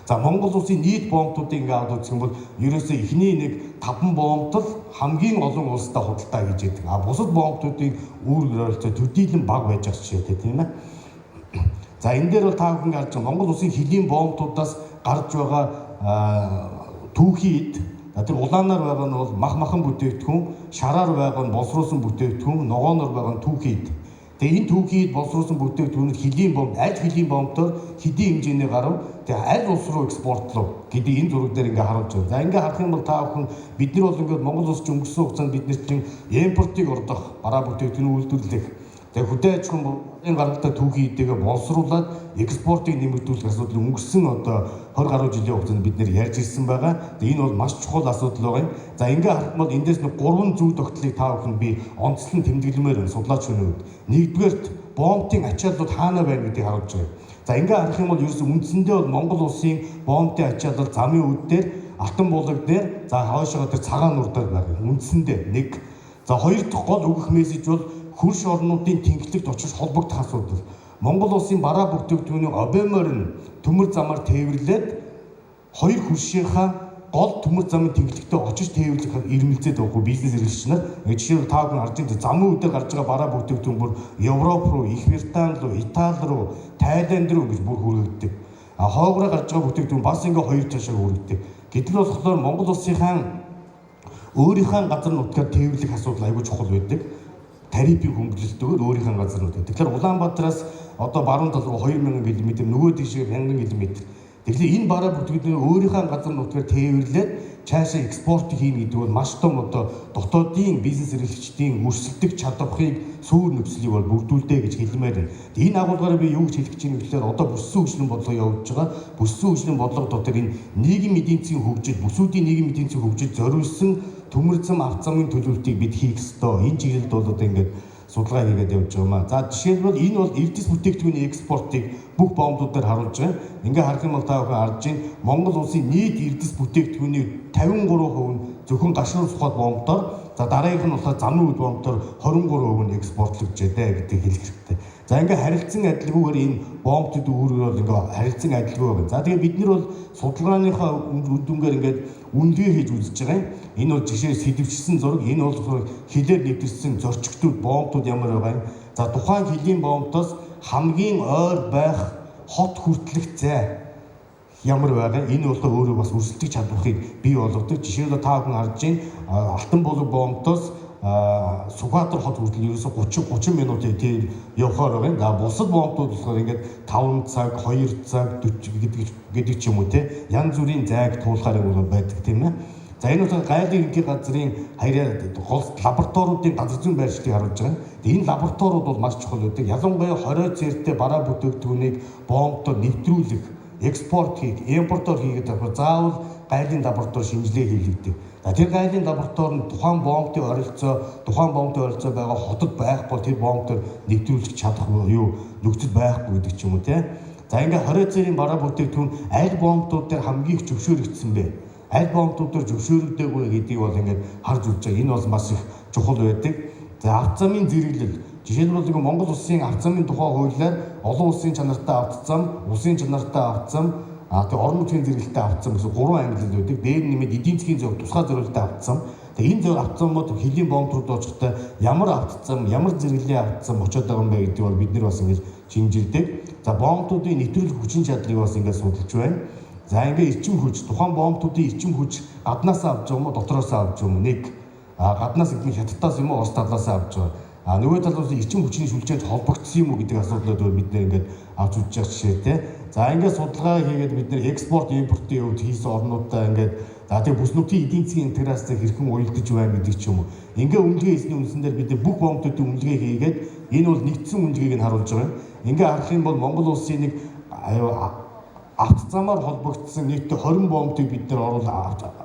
За, Монгол улсын нийт боомтуудыг ингээ аваад үзэх юм бол ерөөсөө эхний нэг 5 боомт л хамгийн олон улстай худалдаа хийж яадаг. А бусад боомтуудын үүрэг ойролцоо төдийлөн бага байж байгаа жишээтэй, тийм ээ. За, энэ дээр бол та бүхэн харж байгаа Монгол улсын хөлийн боомтуудаас гарч байгаа түүхийн эд. За, тэр улаанаар байгаа нь бол мах махан бүтээгдэхүүн, шараар байгаа нь боловсруулсан бүтээгдэхүүн, ногооноор байгаа нь түүхийн эд. Тэгээ энэ түүхийн эд, боловсруулсан бүтээгдэхүүн, хөлийн боомт, аль хөлийн боомтоор хэдийн хэмжээний гарав, тэгээ аль улс руу экспортлов гэдэг энэ зураг дээр ингээ харуулж байна. За, ингээ харах юм бол та бүхэн бид нар бол ингээд Монгол улс чинь өнгөрсөн хугацаанд бид нар чинь импортыг ордох, бараа бүтээгдэхүүн үйлдвэрлэх, тэгээ хөдөө аж ахуйн гаралтай түүхийн эдийгээ боловсруулад экспортыг нэмэгдүүлэх асуудал өнгөрсөн одоо 20 гаруй жилийн хугацаанд бид нэр ярьж ирсэн байгаа. Тэгээ энэ бол маш чухал асуудал байгаа юм. За, ингээ харах юм бол эндээс нэг гурван зүй тогтлыг та бүхэн би онцлон тэмдэглэмээр байна судлаач хүний хувьд. Нэгдүгээрт, боомтын ачааллууд хаана байна гэдгийг харуулж байгаа юм. За, ингээ харах юм бол ерөөсөн үндсэндээ бол Монгол улсын боомтын ачаалал замын үд дээр, Алтан булаг дээр, за хойшоогоо тэр Цагаан нуур дээр байгаа. Үндсэндээ нэг. За, хоёр дахь гол өгөх мессеж бол хөрш орнуудын тэнхлэгт очиж холбогдох асуудал. Монгол улсын бараа бүтээгдэхүүний объемоор нь төмөр замаар тээвэрлээд хоёр хөршийнхаа гол төмөр замын тэнхлэгтээ очиж тээвэрлэх ирмэлзээд байгаа бизнес эрхлэгч нар. Жишээлбэл, та бүхэн харж байгаа замын үдээр гарч байгаа бараа бүтээгдэхүүн бүр Европ руу, Их Британи руу, Итали руу, Тайланд руу гэж бүр хүргэгддэг. А хойгороо гарч байгаа бүтээгдэхүүн бас ингээ хоёр чашаа хүргэгддэг. Гэтэл болохоор Монгол улсынхаа өөрийнхөө газар нутгаар тээвэрлэх асуудал айгүй чухал байдаг, тарифыг хөнгөлөлтөөр өөрийнхөө газар нутаг. Тэгэхээр Улаанбаатараас одоо баруун тал руу 2000 км, нөгөө тийшээ 1000 км. Тэгэхээр энэ бараа бүтээгдэхүүн өөрийнхөө газар нутгаар тээвэрлээд цаашаа экспорт хийнэ гэдэг бол маш том одоо дотоодын бизнес эрхлэгчдийн өрсөлдөх чадварыг, суур нөхцөлийг бол бүрдүүлдэ гэж хэлмээр байна. Энэ агуулгаараа би юу гэж хэлэх гэж байна гэхээр одоо бүссэн хөгжлийн бодлого явуулж байгаа. Бүссэн хөгжлийн бодлого дотор энэ нийгэм эдийн засгийн хөгжил, бүсүүдийн нийгэм эдийн засгийн хөгжил зориулсан төмөр зам, авто замын төлөвлөлтийг бид хийх ёстой. Энэ чиглэлд бол одоо ингээд судалгаа хийгээд явж байгаа юм а. За, жишээлбэл, энэ бол эрдэс бүтээгдэхүүний экспортыг бүх боомтуудаар харуулж байгаа. Ингээ харах юм бол та бүхэн харж байна. Монгол улсын нийт эрдэс бүтээгдэхүүний 53% нь зөвхөн гашуун сухад боомтоор, за дараагийнх нь болохоор замын үд боомтоор 23% нь экспортлогджээ гэдгийг хэлэх хэрэгтэй. За, ингээ харилцан адилгүйгээр энэ боомтууд үүргээр бол ингээ харилцан адилгүй байна. За, тэгээ бид нар бол судалгааныхаа үр дүнгээр ингээд үнэлгээ хийж үзэж байгаа юм. Энэ бол жишээ сэдвчсэн зураг, энэ бол хилээр нэвтэрсэн зорчигчдууд, боомтууд ямар байгаа юм. За, тухайн хөлийн боомтоос хамгийн ойр байх хот хүртэлх зай ямар байгаа. Энэ болохоор өөрөө бас өрсөлдөх чадварыг бий болгодог. Жишээлбэл, та бүхэн харж байна. Алтан булаг боомтоос Сүхбаатар хот хүртэл ерөөсө 30 30 минутын тийм явахаар байгаа юм. За, бусад боомтууд болохоор ингээд 5 цаг, 2 цаг, 40 гэдэг ч юм уу, те, янз бүрийн зайг туулахаар юм байдаг, тийм ээ. За, энэ болохоор гайлын ерөнхий газрын харьяа гол лабораториудын газар зүйн байршлыг харуулж байгаа. Тэгээ энэ лабораториуд бол маш чухал байдаг. Ялангуяа 20 цэртэй бараа бүтээгдэхүүнийг боомтоор нэвтрүүлэх, экспорт хийх, импортоор хийгээд авах заавал гайлын лаборатори шинжилгээ хийлэгдэг. За, тэр гайлын лаборатори нь тухайн боомтын оролцоо, тухайн боомтын оролцоо байгаа хотод байхгүй, тэр боомтоор нэвтрүүлэх чадах юу нөхцөл байхгүй гэдэг ч юм уу, те. За, ингээ 20 цэрийн бараа бүтээгдэхүүн аль боомтууд дээр хамгийн их зөвшөөрөгдсөн бэ? Аль боомтууд дээр зөвшөөрөгдөөгүй гэдгийг бол ингээд харж үзэж байгаа. Энэ бол маш их чухал байдаг. За, авто замын зэрэглэл. Жишээлбэл, нэг Монгол улсын авто замын тухай хуулиар олон улсын чанартай авто зам, улсын чанартай авто зам, тэгээ орон нутгийн зэрэглэлтэй авто зам гэсэн гурван ангилал байдаг. Дээр нэмээд эдийн засгийн зөв тусгай зориулттай авто зам. Тэгээ энэ зөв авто замууд хөлийн боомт руу очихдоо ямар авто зам, ямар зэрэглэлийн авто зам очиод байгаа юм бэ гэдгийг бол бид нэр бас ингэж шинжилдэг. За, боомтуудын нэвтрүүлэх хүчин чадлыг бас ингэж судалж байна. За, ингээ эрчим хүч, тухайн боомтуудын эрчим хүч гаднаасаа авч байгаа юм уу, дотроосоо авч байгаа юм уу? Нэг гаднаас гэдэг нь Хятадаас юм уу, Орос талаас авч байгаа. А нөгөө талаас эрчим хүчний сүлжээнд холбогдсон юм уу гэдэг асуудлууд бид нэр ингээд авч үзэж байгаа жишээтэй. За, ингээд судалгаа хийгээд бид нэр экспорт, импортын хувьд хийсэн орнуудаа ингээд, за тэгээ бүс нутгийн эдийн засгийн интеграцтай хэрхэн уялдаж байна гэдэг ч юм уу. Ингээ үнэлгээ хийсний үндсэн дээр бид бүх боомтуудын үнэлгээ хийгээд энэ бол нэгдсэн үнэлгээг нь харуулж байгаа юм. Ингээ харах юм бол Монгол улсын нэг авто замаар холбогдсон нийтдээ 20 боомтыг бид нэр оруул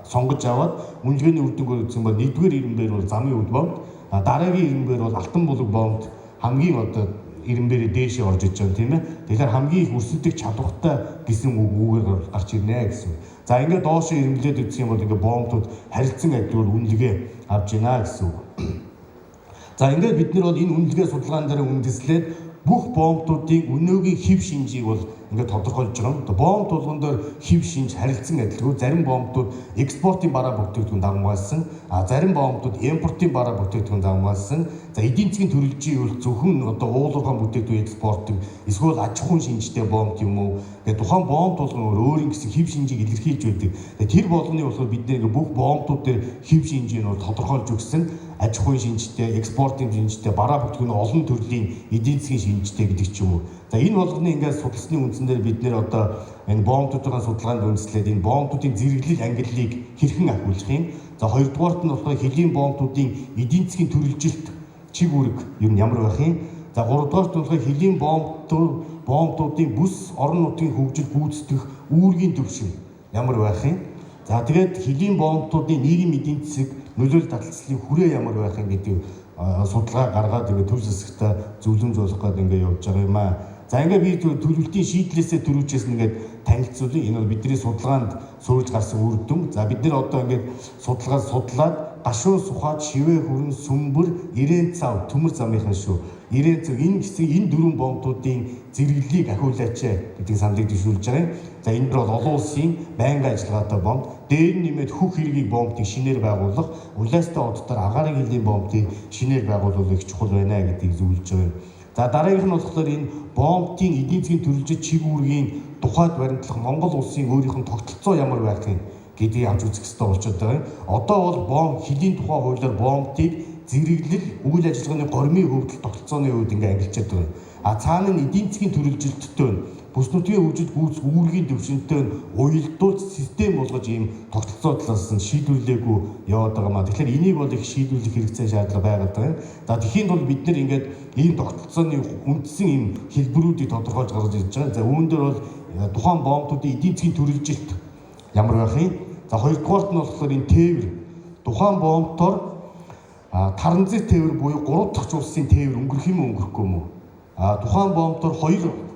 сонгож аваад үнэлгээний үр дүнгээр үзсэн бол нэгдүгээр ирэмбэр бол замын үд боомт, дараагийн ирэмбэр бол Алтан булаг боомт хамгийн одоо ирэмбэрээ дээшээ орж иж байгаа, тийм ээ. Тэгэхээр хамгийн их өрсөлдөх чадвартай гэсэн үг үүгээр гарч ирнэ гэсэн. За, ингээд доошоо ирэмблээд үзэх юм бол ингээд боомтууд харилцан адилгаар үнэлгээ авч байна гэсэн үг. За, ингээд бид нар бол энэ үнэлгээ судалгаан дээр үндэслээд Бүх боомтуудын өнөөгийн хэв шинжийг бол ингээд тодорхойлж байгаа юм. Боомт болгон дээр хэв шинж харилцан адилгүй. Зарим боомтууд экспортын бараа бүтээгдэхүүн давмгаалсан, зарим боомтууд импортын бараа бүтээгдэхүүн давмгаалсан. За, эдийн засгийн төрөлжийн үйл зөвхөн одоо уулуурхаан бүтээгдэхүүн экспортын эсвэл аж ахуйн шинжтэй боомт юм уу? Тэгээд тухайн боомт болгон өөрийн гэсэн хэв шинжийг илэрхийлж байдаг. Тэгээд тэр болгоны болохоор бид нэр бүх боомтууд дээр хэв шинжийг нь бол тодорхойлж өгсөн. Аж ахуйн шинжтэй, экспортын шинжтэй, бараа бүтээгдэхүүн олон төрлийн эдийн засгийн шинжтэй гэдэг ч юм уу. За, энэ болгоны ингээд судалсны үндсэн дээр бид нэр одоо энэ боомтуудын судалгаанд үндэслээд энэ боомтуудын зэрэглэл ангиллыг хэрхэн ахиулах юм. За, хоёрдугаарт нь болохоор хөлийн боомтуудын эдийн засгийн төрөлжилт чиг үүрэг ер нь ямар байх юм. За, гуравдугаарт нь болохоор хөлийн боомтуудын бүс орон нутгийн хөгжил гүйцэтгэх үүргийн түвшин ямар байх юм. За, тэгээд хөлийн боомтуудын нийгэм эдийн засаг нөлөөлөл таталцлын хүрээ ямар байх юм гэдэг судалгаа гаргаад ингээд төр засагтаа зөвлөмж болох гээд ингээд явж байгаа юм аа. За, ингээд би төлөвлөлтийн шийдлээсээ төрүүчээс ингээд танилцуулъя. Энэ бол бидний судалгаанд суурилж гарсан үр дүн. За, бид нэр одоо ингээд судалгаа судлаад гашуун сухаад, шивээ хүрэн, сүмбэр, ирээн цав, төмөр замынхан шүү. Ирээн цав энэ гэсэн энэ дөрвөн боомтуудын зэрэглэлийг ахиулаач гэдэг саналыг дэвшүүлж байгаа юм. За, энэ бол олон улсын байнгын ажиллагаатай боомт. Дээр нь нэмээд хөх хэргийг боомтыг шинээр байгуулах, улаастай оддоор агаарын хөлийн боомтыг шинээр байгуулах их чухал байна гэдгийг зөвлөж байгаа юм. За, дараагийнх нь болохоор энэ боомтын эдийн засгийн төрөлжид чиг үүргийн тухайд баримтлах Монгол улсын өөрийнх нь тогтолцоо ямар байх юм гэдгийг авч үзэх хэрэгтэй болчиход байгаа юм. Одоо бол боом хөлийн тухай хуулиар боомтыг зэрэглэл үйл ажиллагааны гормын хөвдөл тогтолцооны хувьд ингээ ангилчаад байгаа юм. А цаана нь эдийн засгийн төрөлжилттэй нь бүс нутгийн хөгжил гүйцэх үүргийн төвшөнтэй нь уялдуулж систем болгож ийм тогтолцоо талаас нь шийдвэрлээгүй яваад байгаа маа. Тэгэхээр энийг бол их шийдвэрлэх хэрэгцээ шаардлага байгаад байгаа юм. За, тэгэхийн тулд бид нэр ингээд ийм тогтолцооны үндсэн ийм хэлбэрүүдийг тодорхойлж гаргаж ирж байгаа. За, үүн дээр бол тухайн боомтуудын эдийн засгийн төрөлжилт ямар байх юм? За, хоёрдугаарт нь болохоор энэ тээвэр, тухайн боомтоор таранзит тээвэр буюу 3 дахь улсын тээвэр өнгөрөх юм уу, өнгөрөхгүй юм уу? А тухайн боомтоор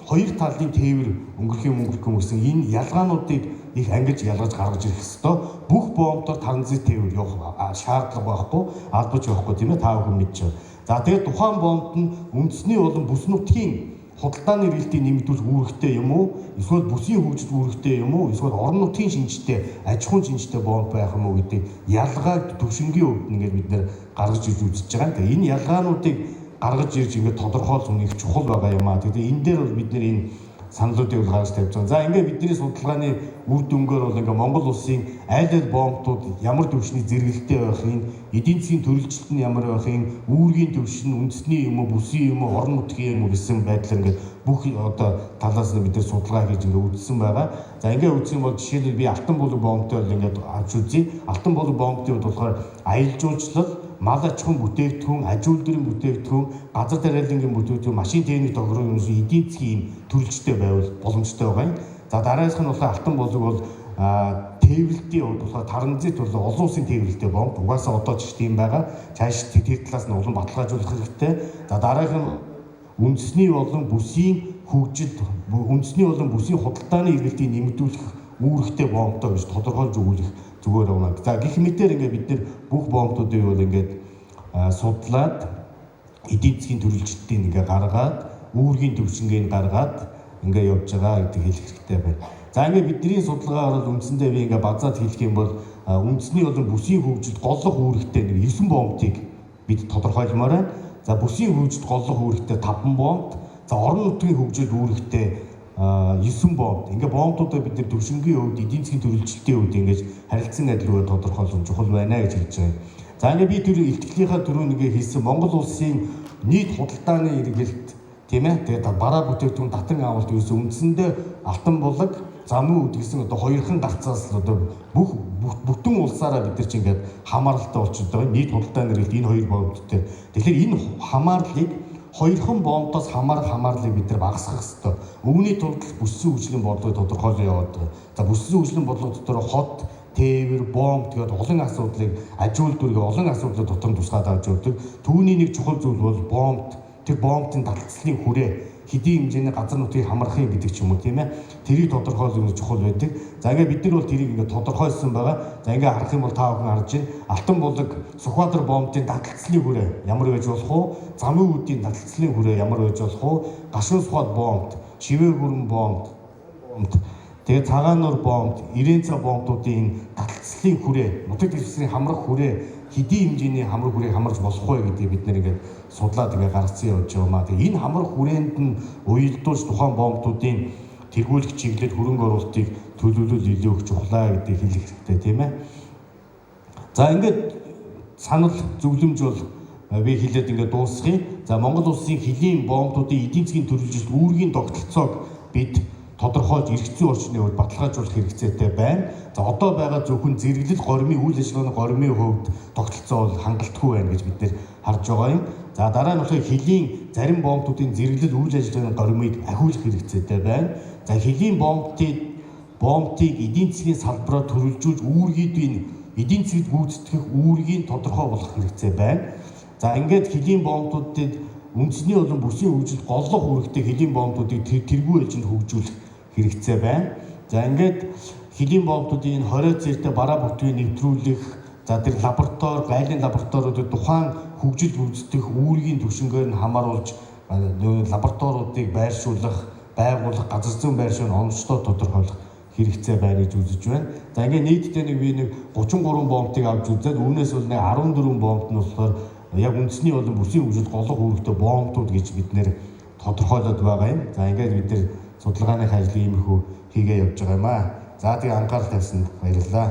хоёр талын тээвэр өнгөрөх юм, өнгөрөхгүй юм гэсэн энэ ялгаануудыг их ангиж ялгаж гаргаж ирэх ёстой. Бүх боомтоор транзит тээвэр явах шаардлага байхгүй, албаж явахгүй, тийм ээ, та бүхэн мэдж байгаа. За, тэгээд тухайн боомт нь үндэсний болон бүс нутгийн худалдааны эргэлтийг нэмэгдүүлэх үүрэгтэй юм уу? Эсвэл бүсийн хөгжил үүрэгтэй юм уу? Эсвэл орон нутгийн шинжтэй, аж ахуйн шинжтэй боомт байх юм уу гэдэг ялгааг төвшингийн хувьд ингээд бид нэр гаргаж ирж үзэж байгаа. Тэгээд энэ ялгаануудыг гаргаж ирж ингээд тодорхойлох нь их чухал байгаа юм аа. Тэгээд энэ дээр бол бид нэр энэ саналуудыг бол гаргаж тавьж байгаа. За, ингээд бидний судалгааны үр дүнгээр бол ингээд Монгол улсын аль аль боомтууд ямар түвшний зэрэглэлтэй байх юм, эдийн засгийн төрөлжилт нь ямар байх юм, үүргийн түвшин үндэсний юм уу, бүсийн юм уу, орон нутгийн юм уу гэсэн байдлаар ингээд бүх одоо талаас нь бид нар судалгаа хийж ингээд үзсэн байгаа. За, ингээд үзсэн бол жишээлбэл би Алтан булаг боомтой бол ингээд авч үзье. Алтан булаг боомтын хувьд болохоор аялал жуулчлал, мал аж ахуйн бүтээгдэхүүн, аж үйлдвэрийн бүтээгдэхүүн, газар тариалангийн бүтээгдэхүүн, машин техник тохиромж эдийн засгийн ийм төрөлжтэй байвал боломжтой байгаа юм. За, дараагийнх нь болохоор Алтан булаг бол тээвэрлэлтийн хувьд болохоор транзит бол олон улсын тээвэрлэлтэй бомб. Угаасаа одоо ч тийм байгаа. Цааш тэр талаас нь улам баталгаажуулах хэрэгтэй. За, дараагийнх нь үндэсний болон бүсийн хөгжил, үндэсний болон бүсийн худалдааны эргэлтийг нэмэгдүүлэх үүрэгтэй бомбтой гэж тодорхойлж өгөх зүгээр байна. За, гэх мэтээр ингээд бид нэр бүх бомбтуудыг бол ингээд судлаад эдийн засгийн төрөлжилтийг ингээ гаргаад, үүргийн төвшингийг гаргаад ингээ явж байгаа гэдэг хэлэх хэрэгтэй байна. За, ингээ бидний судалгаагаар бол үндсэндээ би ингээ базаад хэлэх юм бол үндэсний болон бүсийн хөгжилд голлох үүрэгтэй нэг 9 бомбтыг бид тодорхойлмоор байна. За, бүсийн хөгжилд голлох үүрэгтэй 5 бомбт, за, орон нутгийн хөгжилд үүрэгтэй 9 бомбт. Ингээ бомбтуудаа бид нэр төвшингийн хувьд, эдийн засгийн төрөлжилтийн хувьд ингэж харилцан адилгүй тодорхойлох чухал байна гэж хэлж байгаа юм. За, ингээ би тэр илтгэлийнхаа түрүүн ингээ хэлсэн Монгол улсын нийт худалдааны эргэлт, тийм ээ. Тэгээд бараа бүтээгдэхүүн татан авалт ерөөсөө үндсэндээ Алтан булаг, замын үд гэсэн одоо хоёрхан гарцаас л одоо бүх бүтэн улсаараа бид нар чинь ингээд хамааралтай болчиход байгаа. Нийт худалдааны эргэлт энэ хоёр бомбттой. Тэгэхээр энэ хамаарлыг, хоёрхан бомбдоос хамаарах хамаарлыг бид нар багасгах хэрэгтэй. Үүний тулд бүссэн хөгжлийн бодлогыг тодорхойлон яваад байгаа. За, бүссэн хөгжлийн бодлого дотор хот, тээвэр, бомб тэгээд олон асуудлыг, аж үйлдвэрийн олон асуудлыг дотор нь тусгаад авч явдаг. Түүний нэг чухал зүйл бол бомб. Тэр бомбын таталцлын хүрээ. хэдийн хэмжээний газар нутгийг хамрах юм гэдэг ч юм уу, тийм ээ. Тэрийг тодорхойлох нь чухал байдаг. За ингээд бид нар бол тэрийг ингээд тодорхойлсон байгаа. За ингээд харах юм бол та бүхэн харж байна. Алтан булаг Сүхбаатар боомтын таталцлын хүрээ ямар байж болох вэ? Замын үүдийн таталцлын хүрээ ямар байж болох вэ? Гашуун Сүхбаат боомт, Шивээ гүрэн боомт, тэгээ Цагаан нуур боомт, Ирээн цаа боомтуудын энэ таталцлын хүрээ, нутаг дэвсгэрийн хамрах хүрээ хэдийн хэмжээний хамрах хүрээг хамарч болох вэ гэдгийг бид нэр ингээд судлаад ингээд гаргацсан явж байгаа юм аа. Тэгээ энэ хамрах хүрээнд нь уялдуулж тухайн боомтуудын тэргүүлэх чиглэл хөрөнгө оруулалтыг төлөвлөл илүү их чухлаа гэдгийг хэлэх хэрэгтэй, тийм ээ. За ингээд санал зөвлөмж бол би хэлээд ингээд дуусгая. За Монгол улсын хөлийн боомтуудын эдийн засгийн төрөлжилт үүргийн тогтолцоог бид тодорхойлж эрх зүйн орчны хувьд баталгаажуулах хэрэгцээтэй байна. За одоо байгаа зөвхөн зэрэглэл гормын үйл ажиллагааны гормын хувьд тогтолцоо бол хангалтгүй байна гэж бид нэр харж байгаа юм. За дараа нь болохоор хөлийн зарим боомтуудын зэрэглэл үйл ажиллагааны гормыг ахиулах хэрэгцээтэй байна. За хөлийн боомтыг эдийн засгийн салбараар төрөлжүүлж үүргийдийн эдийн засгийг гүйцэтгэх үүргийг тодорхой болгох хэрэгцээ байна. За ингээд хөлийн боомтуудад үндэсний болон бүсийн хөгжилд голлох үүрэгтэй хөлийн боомтуудыг тэргүүн ээлжинд хөгжүүлэх хэрэгцээ байна. За ингээд хөлийн боомтуудын энэ 20 цэртэй бараа бүтэгийг нэвтрүүлэх, за тэр лаборатори, гайлын лабораториудад тухайн хөгжил гүйцэтгэх үүргийн түвшингээр нь хамааруулж лабораториудыг байршуулах, байгуулах, газар зүйн байршуул оновчтой тодорхойлох хэрэгцээ байна гэж үзэж байна. За ингээд нийтдээ нэг би нэг 33 боомтыг авч үзээд үүнээс бол нэг 14 боомт нь болохоор яг үндэсний болон бүсийн хөгжилд голлох үүрэгтэй боомтууд гэж бид нэр тодорхойлоод байгаа юм. За ингээд бид нэр судалгааны ажлыг иймэрхүү хийгээ явж байгаа юм аа. За тэгээ анхаарал тавьсанд баярлалаа.